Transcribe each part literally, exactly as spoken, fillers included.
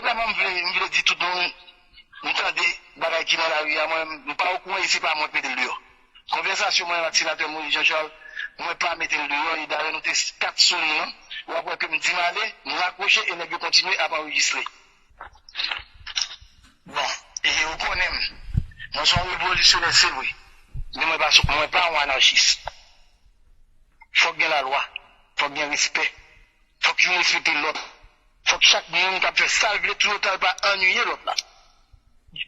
Premyèman, m vle, m vle di tout moun, m tande bagay ki nan lari a, mwen, m pa okouran e se pa mwen k mete l deyò. Konvèsasyon mwen ak senatè Moïse Jean Charles, mwen pa mete l deyò, e dayè nou te kat sou liy lan, w ap wè ke m di m ale, m rakwoche e nèg yo kontinye ap anrejistre. Bon, e ou konnen m, mwen se yon revolisyonè, se vre, men mwen pa, mwen pa yon anachis. Fòk gen lalwa, fòk gen respè. Fòk youn respekte lòt. Fòk chak moun k ap fè sa l vle toutan l pa annuiye lòt la.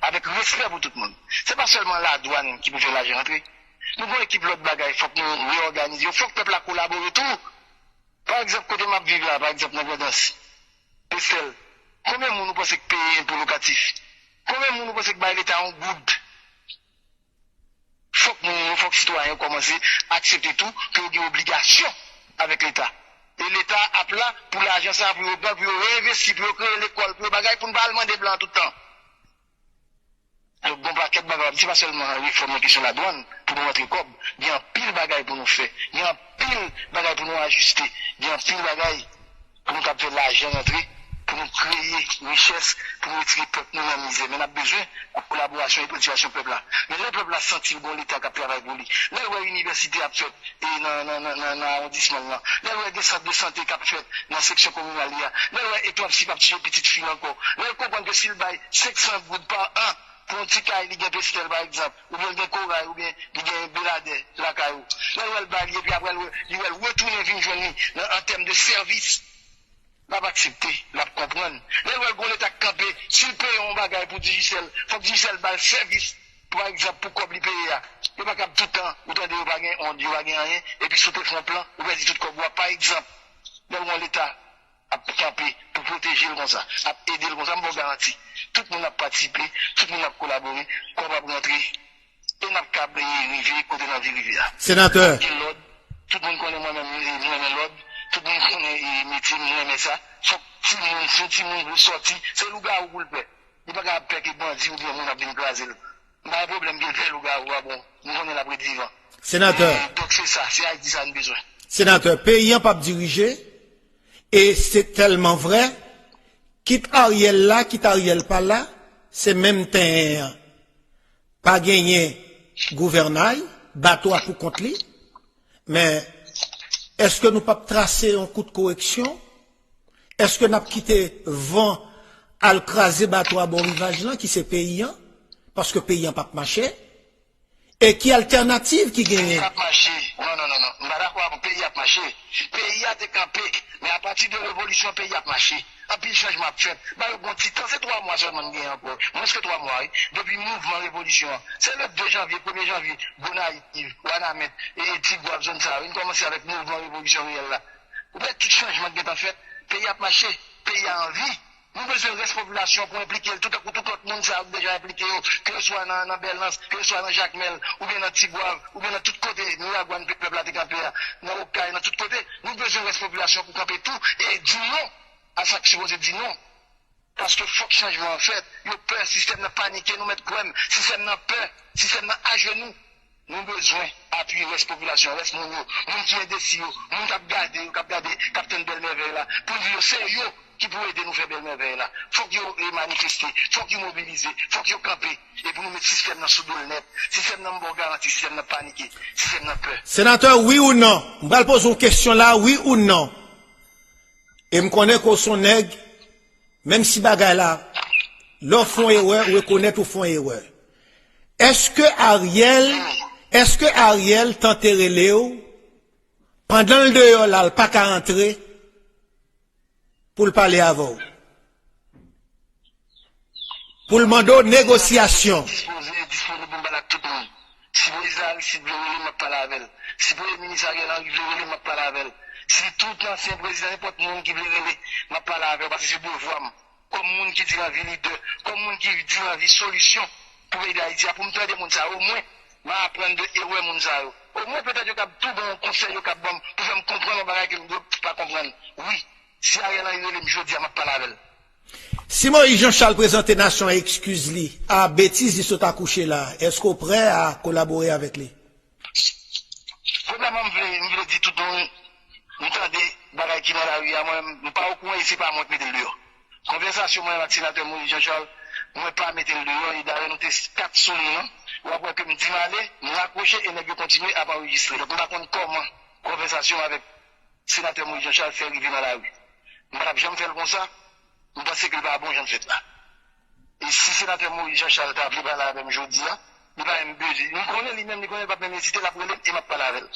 Avèk respè pou tout moun. Se pa sèlman ladwàn ki pou fè lajan rantre. Nou gen yon ekip lòt bagay, fòk nou reyòganize yo. Fòk pèp la kolabore tou. Pa egzanp, kote m ap viv la, pa egzanp, nan Grandans, Estèl, konbyen moun ou panse k peye enpo lokatif? Konbyen moun ou panse k bay Leta yon goud? Fòk moun yo, fòk sitwayen yo kòmanse aksepte tou ke yo gen obligasyon avèk Leta. E Leta ap la pou lajan sa a, pou yo pran, pou yo reenvesti, pou yo kreye lekòl, pou yo bagay, pou n pa al mande blan tout tan. Donk, gen yon pakèt bagay, se pa sèlman refòm nan kesyon ladwàn pou nou rantre kòb. Gen anpil bagay pou nou fè. Gen anpil bagay pou nou ajiste. Gen anpil bagay pou nou kab fè lajan rantre, pou nou kreye richès, pou nou retire pèp nou nan mizè. Men n ap bezwen kolaborasyon e patisipasyon pèp la. Men lè pèp la santi l gen yon Leta k ap travay pou li, lè l wè inivèsite ap fèt e nan, nan, nan, nan, nan awondisman l lan, lè l wè gen sant de sante k ap fèt nan seksyon kominal li a, lè l wè Eklapsi p ap tiye pitit fi l ankò, lè l konprann ke si l bay senk san goud pa an pou yon ti kay li gen Pestèl, pa egzanp, oubyen l gen Koray, oubyen li gen Beladè lakay ou. Lè l wè l ba li, epi apre l wè, li wè l retounen vin jwenn li nan, an tèm de sèvis, l ap aksepte, l ap konprann. Lè l wè l gon Leta k kanpe, si l peye yon bagay pou Digicel, fòk Digicel ba l sèvis, pa egzanp, pou kòb li peye a. Yo pa kab tout tan, ou tande yo pa gen ond, yo pa gen anyen, epi si w te fè yon plan, ou pèdi tout kòb ou a, pa egzanp. Lè w wè yon Leta ap kanpe pou pwoteje l konsa, ap ede l konsa, m ba w garanti, tout moun ap patisipe, tout moun ap kolabore, kòb ap rantre, e n ap kab rive kote n anvi rive a. Senatè. N ap gen lòd, tout moun konnen mwen menm, m renmen lòd, tout moun konnen, e, metye m, m renmen sa. Fòk timoun, si yon timoun vle sòti, se lougawou pou l pè. Li pa ka ap pè ke bandi oubyen moun ap vin kraze l. M pa gen pwoblèm ke l pè lougawou a, bon, m konnen l ap ret vivan. Senatè. E, donk se sa, se Ayiti sa n bezwen. Senatè, peyi an p ap dirije, e se tèlman vrè, kit Ariel la, kit Ariel pa la, se menm tenyen an. Pa genyen gouvènay, bato a pou kont li. Men, èske nou p ap trase yon kout koreksyon? Èske n ap kite van al kraze bato a bò rivaj lan, ki se peyi an? Paske peyi an p ap mache. E ki altènatif ki genyen? Peyi ap mache. Non, non, non, non. M pa dakò avè w. Peyi ap mache. Peyi a te kanpe. Men apati de revolisyon, peyi ap mache. Anpil chanjman ap fèt. Ba yo bon ti tan. Se twa mwa sèlman n genyen ankò. Mwens ke twa mwa, wi. Depi mouvman revolisyon an. Se le de janvye, premye janvye, Gonayiv, Wanament, e Tigwav, zòn sa yo. N kòmanse avèk mouvman revolisyon reyèl la. Ou wè tout chanjman ki gentan fèt. Peyi ap mache. Peyi a anvi. Nou bezwen rès popilasyon pou enplike l tou tankou tout lòt moun sa yo k deja enplike yo, ke yo swa nan, nan Bèlans, ke yo swa nan Jakmèl, oubyen nan Tigwav, oubyen nan tout kote Miragwàn pèp la te kanpe a, nan Okay, nan tout kote. Nou bezwen rès popilasyon pou kanpe tou e di non a sa k sipoze di non. Paske fòk chanjman an fèt. Yo pè, sistèm nan panike, nou mèt kwè m, sistèm nan pè, sistèm nan ajenou. Nou bezwen apiye rès popilasyon, rès moun yo, moun ki endesi yo, moun k ap gade yo, k ap gade, k ap tann bèl mèvèy la, pou n di yo se yo ki pou ede nou fè bèl mèvèy la. Fòk yo, e, manifeste, fòk yo mobilize, fòk yo kanpe, e pou nou met sistèm nan sou do l nèt. Sistèm nan, m ba w garanti, sistèm nan panike, sistèm nan pè. Senatè, wi ou non? M pral poze yon kesyon la, wi ou non? E m konnen ke w se yon nèg, menm si bagay la, lè w fè yon erè, ou rekonèt ou fè yon erè. Èske Ariel, èske Ariel tante rele w, pandan l deyò la, l pa ka antre, pou l pale avè w? Pou l mande w negosyasyon. Dispoze, disponib pou m pale ak tout moun. Si prezidan Aristide vle rele m, m ap pale avè l. Si premye minis Ariel Henry vle rele m, m ap pale avè l. Si tout ansyen prezidan, nenpòt moun ki vle rele, m ap pale avè l, paske se devwa m. Kòm moun ki di l anvi lidè, kòm moun ki di l anvi solisyon pou peyi Dayiti a, pou m tande moun sa yo, omwen, m a aprann de erè moun sa yo. Omwen, petèt yo kab tou ban yon konsèy yo kab ban m pou fè m konprann yon bagay ke m dwe pa konprann. Wi, si Ariel Henry rele m jodi a, m ap pale avè l. Si Moïse Jean Charles prezante nasyon an eskiz li a betiz li sot akouche la, èske w prè a kolabore avèk li? Premyèman, m vle, m vle di tout moun, m tande bagay ki nan lari a, mwen, m pa okouran e se pa mwen k mete l deyò. Konvèsasyon konvèsasyon mwen ak senatè Moïse Jean Charles, mwen pa mete l deyò, e dayè nou te kat sou liy lan. W ap wè ke m di m ale, m rakwoche e nèg yo kontinye ap anrejistre. Donk, m pa konn kòman konvèsasyon avèk senatè Moïse Jean Charles fè rive nan lari. M pa t ap janm fè l konsa, m panse ke l pa bon jan l fèt la. E si senatè Moïse Jean Charles ta vle pale avè m jodi a, li pa menm bezwen. M konnen li menm, li konnen l p ap menm ezite, l ap rele m e m ap pale avè l.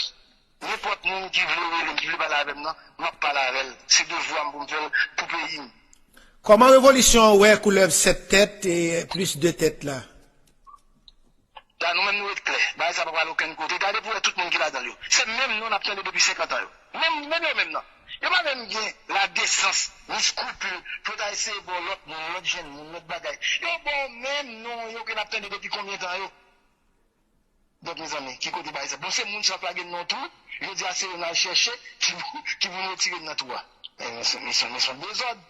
Nenpòt moun ki vle rele m, ki vle pale avè m nan, m ap pale avè l. Se devwa m pou m fè l pou peyi m. Kòman revolisyon an wè koulèv sèt tèt e plis de tèt la? La, nou menm nou ret klè. Bagay sa pa pral okenn kote. Gade pou wè tout moun ki ladan l yo. Se menm non n ap tande depi senkant an yo. Menm, menm yo menm nan. Yo pa menm gen ladesans, ni skrupil, pou yo ta eseye ba w lòt moun, lòt jenn moun, lòt bagay. Yo ba w menm non yo ke n ap tande depi konbyen tan yo. Donk, mezanmi, ki kote bagay sa? Bon, se moun sa k lage n nan twou, jodi a se yo n al chèche ki pou, ki pou nou retire n nan twou a. Men, men se, men se, men se yon dezòd.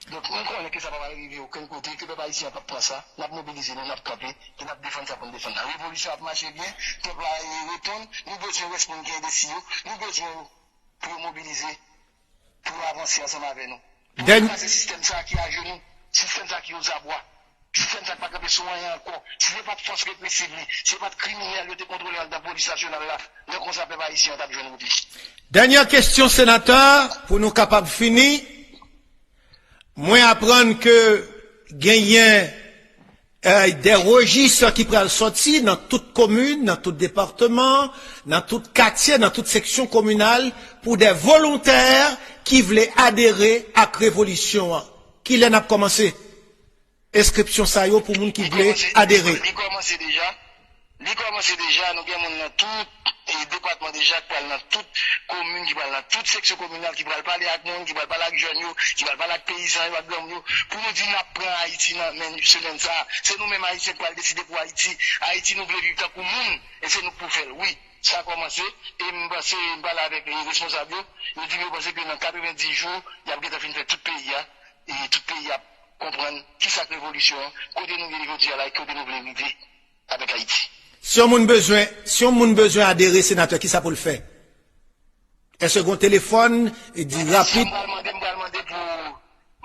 Donk, nou konnen ke sa pa pral rive okenn kote, ke pèp ayisyen an p ap pran sa. N ap mobilize nou, n ap kanpe, e n ap defann sa pou n defann la. Revolisyon ap mache byen, pèp la, e, reponn, nou bezwen wè si moun ki enbesil yo, nou bezwen yo pou yo mobilize, pou yo avanse ansanm avè nou. Pou nou kraze sistèm sa ki ajenou, sistèm sa ki ozabwa, sistèm sa ki pa kanpe sou anyen ankò. Si se pa t fòs represiv li, si se pa t kriminèl yo te kontwole anndan polis nasyonal la, lè konsa pèp ayisyen an t ap jwenn wout li. Dènyè kesyon, senatè, pou nou kapab fini. Mwen aprann ke genyen, eh, de rejis ki pral sòti nan tout komin, nan tout depatman, nan tout katye, nan tout seksyon kominal pou de volontè ki vle adere ak revolisyon an. Kilè n ap kòmanse enskripsyon sa yo pou moun ki vle adere? Li kòmanse deja. Li kòmanse deja, nou gen moun nan tout, e, depatman deja ki pral nan tout komin, ki pral nan tout seksyon kominal, ki pral pale ak moun, ki pral pale ak jèn yo, ki pral pale ak peyizan yo, ak granmoun yo, pou nou di n ap pran Ayiti nan men semèn sa a. Se nou menm Ayisyen ki pral deside pou Ayiti. Ayiti nou vle viv tankou moun, e se nou k pou fè l. Wi, sa kòmanse, e m panse, m pale avèk, e, responsab yo, yo di m yo panse ke nan katrevenndis jou, y ap gentan fin fè tout peyi a, e tout peyi a ap konprann kisa k revolisyon an, kote nou ye jodi a la, e kote nou vle rive avèk Ayiti. Si yon moun bezwen, si yon moun bezwen adere, senatè, kisa pou l fè? Èske gen yon telefòn, e di rapid? M pral mande, m pral mande pou,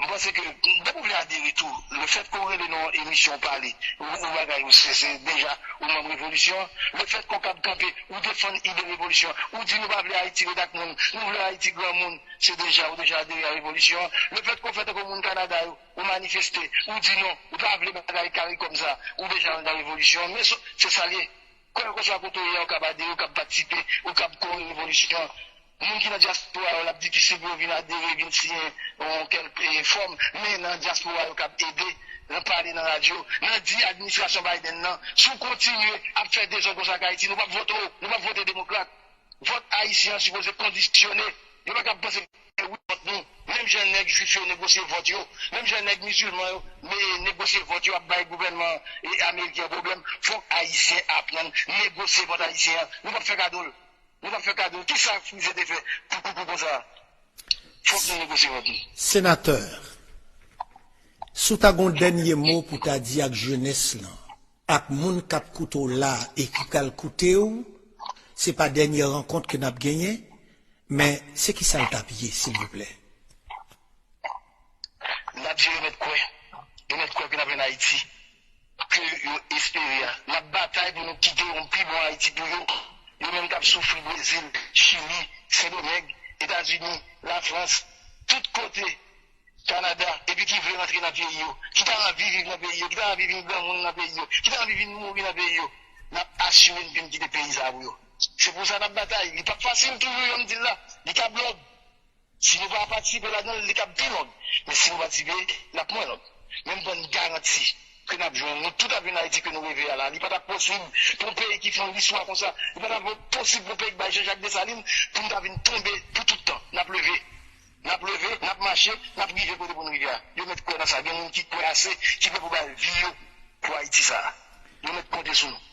m panse ke, depi w vle adere tou, lefèt ke w rele nan yon emisyon w pale, ou, ou bagay, ou se, se deja, ou manm revolisyon an, lefèt ke w kab kanpe, ou defann ide revolisyon an, ou di nou pa vle Ayiti ret ak moun, nou vle Ayiti granmoun, se deja, ou deja adere a revolisyon an, lefèt ke w fè tankou moun Kanada yo, ou manifeste, ou di non, ou pa vle bagay kari kòm sa, ou deja anndan revolisyon an. Men so, se sa l ye. Kèlkeswa kote w ye a, ou kab adere, ou kab patisipe, ou kab kore revolisyon an. Moun ki nan dyaspora yo, l ap difisil pou yo vin adere, vin siyen yon kèlke fòm, men nan dyaspora yo kab ede, nan pale nan radyo, nan di administrasyon Biden nan, si w kontinye ap fè dezòd konsa ak Ayiti, nou p ap vote w, nou p ap vote demokrat. Vòt ayisyen an sipoze kondisyone. Yo pa kab panse wi vòt nou. Menm jan nèg jwif yo negosye vòt yo, menm jan nèg mizilman yo me-, negosye vòt yo ap bay gouvènman, e, ameriken an pwoblèm, fòk ayisyen aprann negosye vòt ayisyen an. Nou p ap fè kado l. Nou p ap fè kado l. Kisa Frize te fè pou koukou konsa? Fòk nou negosye vòt nou. Senatè, si w ta gen yon dènye mo pou w ta di ak jenès lan, ak moun k ap koute w la e ki pral koute w, se pa dènye rankont ke n ap genyen, men se kisa l t ap ye, silvouplè? N ap di yo mèt kwè, yo mèt kwè ke n ap jwenn Ayiti ke yo espere a. N ap batay pou nou kite yon pi bon Ayiti pou yo, yo menm k ap soufri Brezil, Chili, Sendomeng, Etazini, Lafrans, tout kote. Kanada, epi ki vle rantre nan peyi yo, ki ta anvi viv nan peyi yo, ki ta anvi vin granmoun nan peyi yo, ki ta anvi vin mouri nan peyi yo, n ap asire n vin kite peyi sa a pou yo. Se pou sa n ap batay. Li p ap fasil toujou, jan m di l la. Li kab long. Si nou pa patisipe ladan l, li kab pi long. Men si nou patisipe, l ap mwen long. Men m ba n garanti ke n ap jwenn, nou tout ap jwenn Ayiti ke nou reve a la. Li pa t ap posib pou yon peyi ki fè yon listwa konsa. Li pa t ap posib pou yon peyi ki bay Jean Jacques Dessalines pou n ta vin tonbe pou tout tan. N ap leve. N ap leve, n ap mache, n ap rive kote pou n rive a. Yo mèt kwè nan sa. Gen moun ki kwè ase, ki prè pou bay vi yo pou Ayiti sa a. Yo mèt konte sou nou.